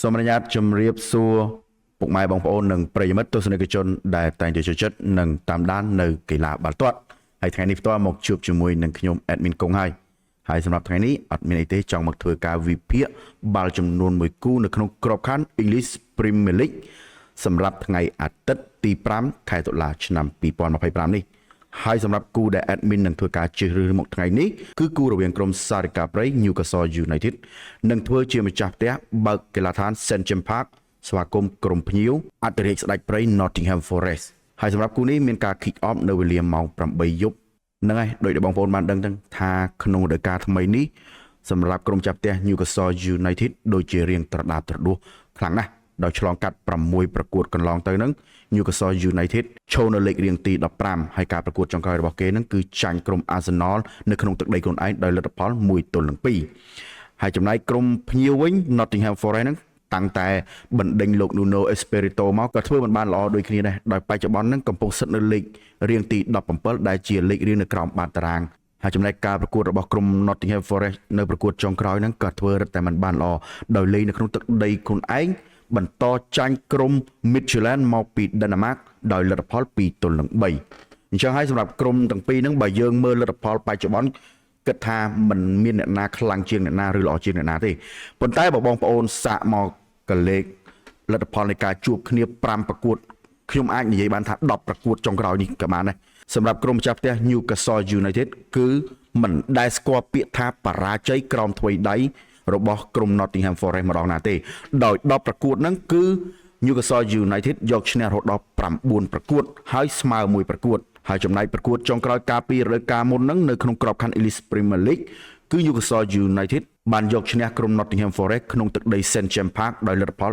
សូមអនុញ្ញាតជម្រាបសួរពុកម៉ែបងប្អូននិងប្រិយមិត្តទស្សនិកជនដែលតែងតែចូលចិត្តនិងតាមដាននៅកីឡាបាល់ទាត់ហើយថ្ងៃនេះផ្ទាល់មកជួបជាមួយនឹងខ្ញុំ admin កុងហើយហើយសម្រាប់ថ្ងៃនេះអត់មានអីទេចង់មកធ្វើការវិភាគបាល់ចំនួនមួយគូនៅក្នុងក្របខ័ណ្ឌ English Premier League សម្រាប់ថ្ងៃអាទិត្យទី5ខែតុលាឆ្នាំ2025នេះហើយសម្រាប់គូដែល admin នឹងធ្វើការជ្រើសរើសមកថ្ងៃនេះគឺគូរវាងក្រុមសារិកាព្រៃ Newcastle United នឹងធ្វើជាម្ចាស់ផ្ទះបើកកីឡដ្ឋាន St James Park ស្វាគមន៍ក្រុមភ្ញៀវអធិរាជស្ដេចព្រៃ Nottingham Forest ហើយសម្រាប់គូនេះមានការ kick off នៅវេលាម៉ោង8យប់ហ្នឹងហើយដោយដែលបងប្អូនបានដឹងទាំងថាក្នុងរដូវកាលថ្មីនេះសម្រាប់ក្រុមចាប់ផ្ទះ Newcastle United ដូចជារៀងត្រដាបត្រដួសខ្លាំងណាស់ដោយឆ្លងកាត់6ប្រកួតកន្លងទៅហ្នឹង Newcastle United ឈរនៅលេខរៀងទី15ហើយការប្រកួតចុងក្រោយរបស់គេហ្នឹងគឺចាញ់ក្រុម Arsenal នៅក្នុងទឹកដីខ្លួនឯងដោយលទ្ធផល1-2ហើយចំណែកក្រុមភ្ញៀវវិញ Nottingham Forest ហ្នឹងតាំងតែបណ្ដេញលោក Nuno Espirito មកក៏ធ្វើមិនបានល្អដូចគ្នាដែរដោយបច្ចុប្បន្នហ្នឹងកំពុងស្ថិតនៅលេខរៀងទី17ដែលជាលេខរៀងនៅក្រោមបាតតារាងហើយចំណែកការប្រកួតរបស់ក្រុម Nottingham Forest នៅប្រកួតចុងក្រោយហ្នឹងក៏ធ្វើរឹតតែមិនបានល្អដោយលេងនៅក្នុងទឹកដីខ្លួនឯងបន្តចាញ់ក្រុម Midtjylland មកពីដាណាម៉ាកដោយលទ្ធផល2-3អញ្ចឹងហើយសម្រាប់ក្រុមទាំងពីរហ្នឹងបើយើងមើលលទ្ធផលបច្ចុប្បន្នគិតថាมันមានអ្នកណាខ្លាំងជាងអ្នកណាឬល្អជាងអ្នកណាទេប៉ុន្តែបើបងប្អូនសាកមកកលេខលទ្ធផលនៃការជួបគ្នា5ប្រកួតខ្ញុំអាចនិយាយបានថា10ប្រកួតចុងក្រោយនេះក៏បានដែរសម្រាប់ក្រុមម្ចាស់ផ្ទះ Newcastle United គឺមិនដែលស្គាល់ពាក្យថាបរាជ័យក្រោមថ្វីដៃរបស់ក្រុម Nottingham Forest ម្ដងណាទេដោយ10ប្រកួតហ្នឹងគឺ Newcastle United យកឈ្នះរហូតដល់9ប្រកួតហើយស្មើមួយប្រកួតហើយចំណែកប្រកួតចុងក្រោយកាលពីរដូវកាលមុនហ្នឹងនៅក្នុងក្របខ័ណ្ឌ English Premier League គឺ Newcastle United បានយកឈ្នះក្រុម Nottingham Forest ក្នុងទឹកដី St James Park ដោយលទ្ធផល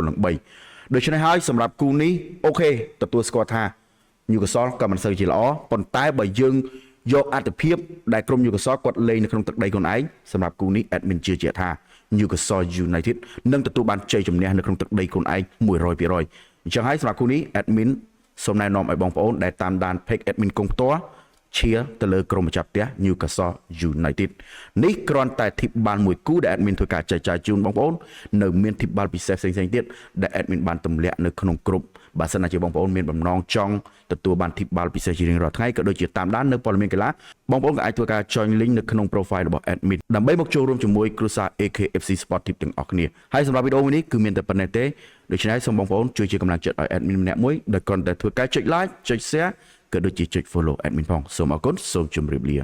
4-3ដូច្នេះហើយសម្រាប់គូនេះOK ទទួលស្គាល់ថា Newcastle ក៏មិនសូវជាល្អប៉ុន្តែបើយើងយកអត្ថភាពដែលក្រុម Newcastle គាត់លេងនៅក្នុងទឹកដីខ្លួនឯងសម្រាប់គូនេះ admin ជឿជាក់ថា Newcastle United នឹងទទួលបានជ័យជំនះនៅក្នុងទឹកដីខ្លួនឯង100%អញ្ចឹងហើយសម្រាប់គូនេះ admin សូមណែនាំឲ្យបងប្អូនដែលតាមដាន page admin កុងផ្ទាល់ឈៀទៅលើក្រុមម្ចាស់ផ្ទះ Newcastle United នេះគ្រាន់តែtip បាល់មួយគូដែល admin ធ្វើការចែកចាយជូនបងប្អូននៅមាន tip បាល់ពិសេសផ្សេងៗទៀតដែល admin បានទម្លាក់នៅក្នុងក្រុមបើសិនណាជាបងប្អូនមានបំណងចង់ទទួលបាន tip បាល់ពិសេសជារៀងរាល់ថ្ងៃក៏ដូចជាតាមដាននៅព័ត៌មានកីឡាបងប្អូនក៏អាចធ្វើការ join link នៅក្នុង profile របស់ admin ដើម្បីមកចូលរួមជាមួយគ្រួសារ AKFC Sport Tip ទាំងអស់គ្នាហើយសម្រាប់វីដេអូមួយនេះគឺមានតែប៉ុណ្ណេះទេដូច្នេះសូមបងប្អូនជួយជាកម្លាំងចិត្តឲ្យ admin ម្នាក់មួយដោយគ្រាន់តែធ្វើការចុច like ចុច share ក៏ដូចជាចុច follow admin ផងសូមអរគុណសូមជម្រាបលា។